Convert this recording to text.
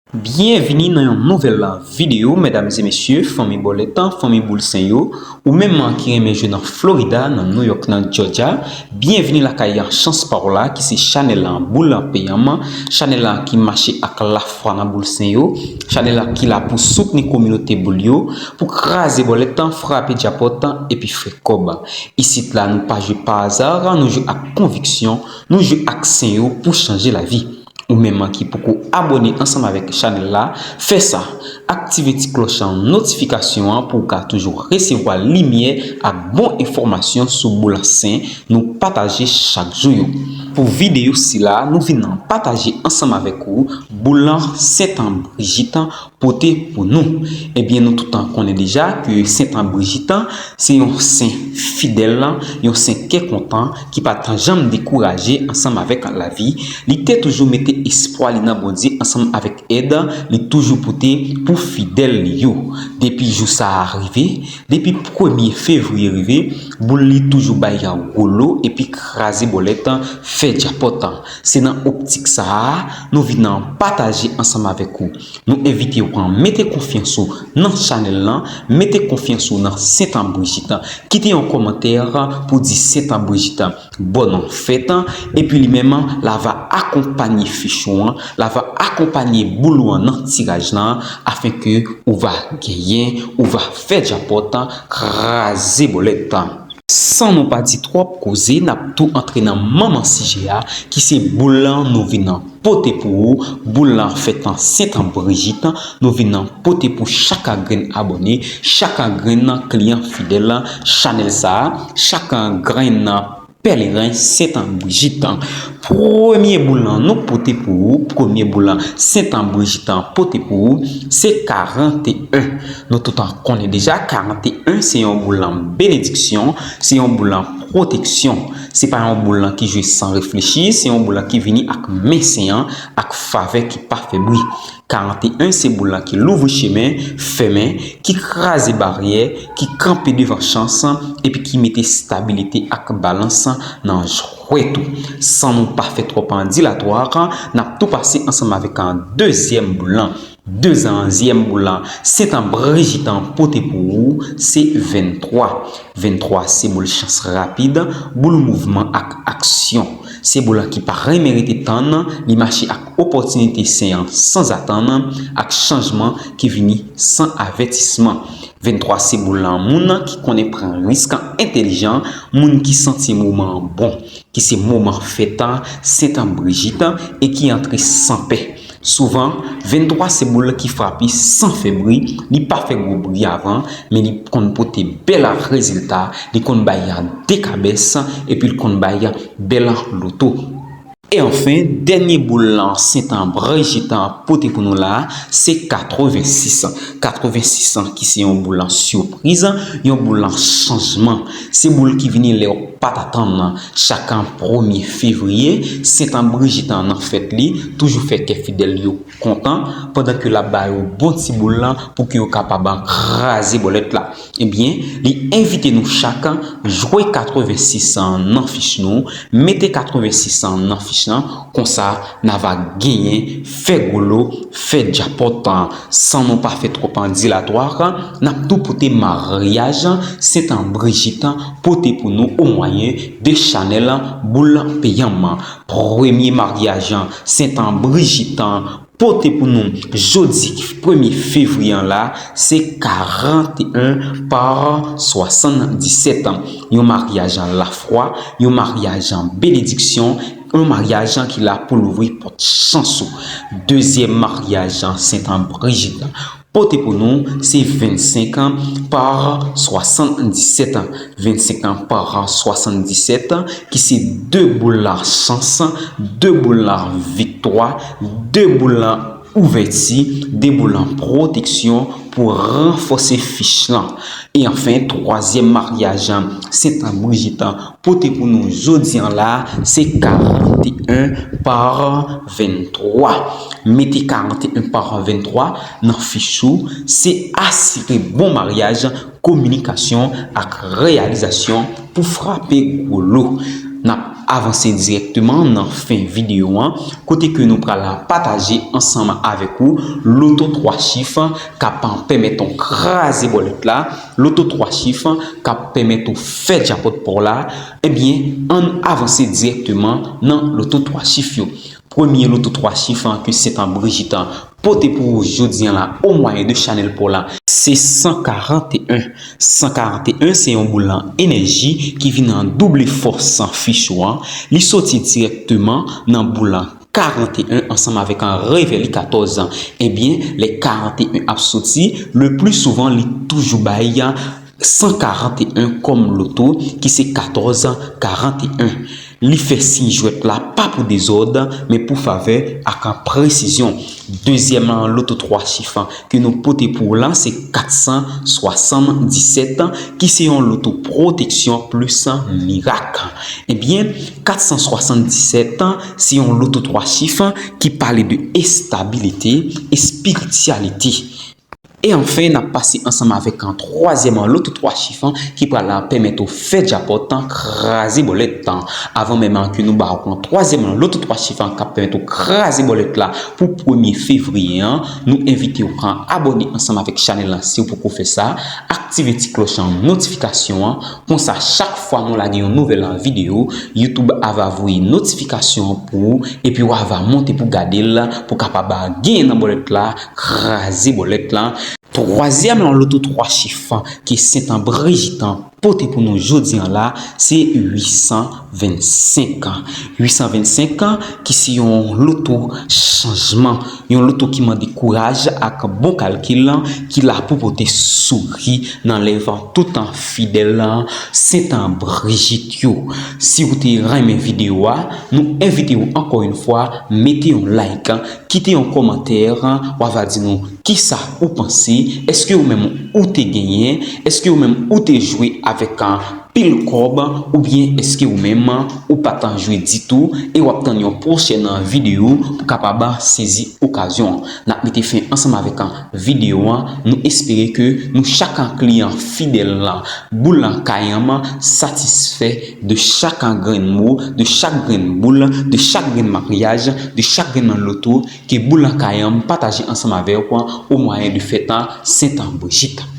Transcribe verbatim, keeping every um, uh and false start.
Byenvini nan yon nouvèl videyo, medam e mesye, fanmi bòlèt, fanmi boul sen yo, ou menm ki renmen jwe nan Florida, nan New York, nan Georgia, byenvini lakay Chans Pawòl la, ki se chanèl Boul Peyanm, chanèl ki mache ak lafwa nan boul sen yo, chanèl ki la pou soutni kominote boul yo, pou kraze bòlèt, frape djapòt, epi fè kòb. Isit la, nou pa jwe pa aza, nou jwe ak konviksyon, nou jwe ak sen yo pou chanje lavi. Ou menm ki poko abòne ansanm avèk chanèl la, fè sa. Aktive ti klòch notifikasyon an pou w ka toujou resevwa limyè ak bon enfòmasyon sou boul sen nou pataje chak jou yo. Pou videyo sila, nou vin pataje ansanm avèk ou boul Sent Brijit pote pou nou. Ebyen, nou tout konnen deja ke Sent Brijit se yon sen fidèl, yon sen kè kontan ki pa t janm dekouraje ansanm avèk lavi. Li te toujou mete espwa li nan Bondye ansanm avèk èd li toujou pote pou fidèl li yo. Depi jou sa a rive, depi premye fevriye rive, boul li toujou bay gwo lo epi kraze bòlèt, fè djapòt. Se nan optik sa a, nou vin pataje ansanm avèk ou. Nou envite w mete konfyans ou nan chanèl lan, mete konfyans ou nan Sent Brijit. Kite yon kòmantè pou di Sent Brijit bòn fèt, epi li menm, l ava akonpanye fich ou an, l ava akonpanye boul ou an nan tiraj lan, afenke ou va genyen, ou va fè djapòt, kraze bòlèt. San nou pa di twòp koze, n ap tou antre nan manman sijè a, ki se boul nou vin pote pou ou, boul fèt Sent Brijit, nou vin pote pou chak grenn abòne, chak grenn kliyan fidèl chanèl sa a, chak grenn pèleren Sent Brijit. Premye boul nou pote pou ou, premye boul Sent Brijit pote pou ou, se karanteyen. Nou tout konnen deja, karanteyen se yon boul benediksyon, se yon boul pwoteksyon. Se pa yon boul ki jwe san reflechi, se yon boul ki vini ak men sen an, ak favè ki pa fè bri. Karanteyen se boul ki louvri chemen, fèmen, ki kraze baryè, ki kanpe devan chans, epi ki mete stabilite ak balans nan jwèt ou. San nou pa fè twòp dilatwa, n ap tou pase ansanm avèk dezyèm boul lan. Dezyèm boul Sent Brijit pote pou ou, se venntwa. Venntwa se boul chans rapid, boul mouvman ak aksyon. Se boul ki pa renmen rete tann, li mache ak opòtinite sen an sanzatann, ak chanjman ki vini san avètisman. Venntwa se boul moun ki konnen pran risk entèlijan, moun ki santi moman an bon, ki se moman fèt Sent Brijit e ki antre san pè. Souvan, venntwa se boul ki frape san fè bri, li pa fè gwo bri avan, men li konn pote bèl rezilta, li konn bay dekabès, epi li konn bay bèl loto. E anfen, dènye boul Sent Brijit pote pou nou la, se katrevensis. Katrevensis ki se yon boul sipriz, yon boul chanjman. Se boul ki vini lè w pa t atann. Chak premye fevriye, Sent Brijit nan fèt li toujou fè kè fidèl yo kontan, pandan ke l ap ba yo bon ti boul pou ke yo kapab kraze bòlèt la. Ebyen, li envite nou chak jwe katrevensis nan fich nou, mete katrevensis nan fich lan, konsa n ava genyen, fè gwo lo, fè djapòt. San nou pa fè twòp dilatwa, n ap tou pote maryaj Sent Brijit pote pou nou o mwayen de chanèl Boul Peyanm. Premye maryaj Sent Brijit pote pou nou jodi premye fevriye an la, se karanteyen pa swasanndisèt. Yon maryaj lafwa, yon maryaj benediksyon, yon maryaj ki la pou louvri pòt chans ou. Dezyèm maryaj Sent Brijit pote pou nou, se vennsenk pa swasanndisèt. Vennsenk pa swasanndisèt, ki se de boul chans, de boul viktwa, de boul ouvèti, de boul pwoteksyon pou ranfòse fich lan. E anfen, twazyèm maryaj Sent Brijit pote pou nou jodi an la, se karanteyen pa venntwa. Mete karanteyen pa venntwa nan fich ou, se asire bon maryaj, kominikasyon ak reyalizasyon pou frape gwo lo. N ap avanse dirèkteman nan fen videyo an, kote ke nou pral pataje ansanm avèk ou loto twa chif k ap pèmèt ou kraze bòlèt la, loto twa chif k ap pèmèt ou fè djapòt pa w la. Ebyen, ann avanse dirèkteman nan loto twa chif yo. Premye loto twa chif an ke Sent An Brijit an pote pou ou jodi an la o mwayen de chanèl pa w la, se san karanteyen. San karanteyen se yon boul an enèji ki vin an double fòs an fich ou an. Li soti dirèkteman nan boul an karanteyen ansanm avèk an revè li katòz. Ebyen, lè karanteyen ap soti, le pli souvan li toujou bay san karanteyen kòm loto, ki se katòz karanteyen. Li fè siy jwèt la pa pou dezòd, men pou favè ak presizyon. Dezyèm loto twa chif ke nou pote pou w la, se kat san swasanndisèt, ki se yon loto pwoteksyon plis mirak. Ebyen, kat san swasanndisèt, se yon loto twa chif ki pale de estabilite, espirityalite. E anfen, n ap pase ansanm avèk an twazyèm loto twa chif ki pral pèmèt ou fè djapòt, kraze bòlèt. Avan menm ke nou ba ou an twazyèm loto twa chif k ap pèmèt ou kraze bòlèt la pou premye fevriye an, nou envite ou an abòne ansanm avèk chanèl la si w poko fè sa, aktive ti klòch an notifikasyon an, konsa chak fwa nou lage yon nouvèl videyo, YouTube ava voye notifikasyon an pou ou, epi w ava monte pou gade l, pou kapab genyen nan bòlèt la, kraze bòlèt la. Twazyèm nan loto twa chif ke Sent An Brijit an pote pou nou jodi an la, se uit san vennsenk. Uit san vennsenk ki se yon loto chanjman, yon loto ki mande kouraj ak bon kalkil, ki la pou pote souri nan lèv tout fidèl Sent An Brijit yo. Si w te renmen videyo a, nou envite w ankò yon fwa mete yon like, kite yon kòmantè, w ava di nou kisa ou panse, èske ou menm ou te genyen, èske ou menm ou te jwe avèk pil kòb, oubyen èske ou menm ou pa t jwe ditou e w ap tann yon pwochèn videyo pou kapab sezi okazyon an. N ap mete fen ansanm avèk videyo an. Nou espere ke nou chak kliyan fidèl Boul Kayanm satisfè de chak grenn mo, de chak grenn boul, de chak grenn maryaj, de chak grenn loto ke Boul Kayanm pataje ansanm avèk ou o mwayen de fèt Sent An Brijit.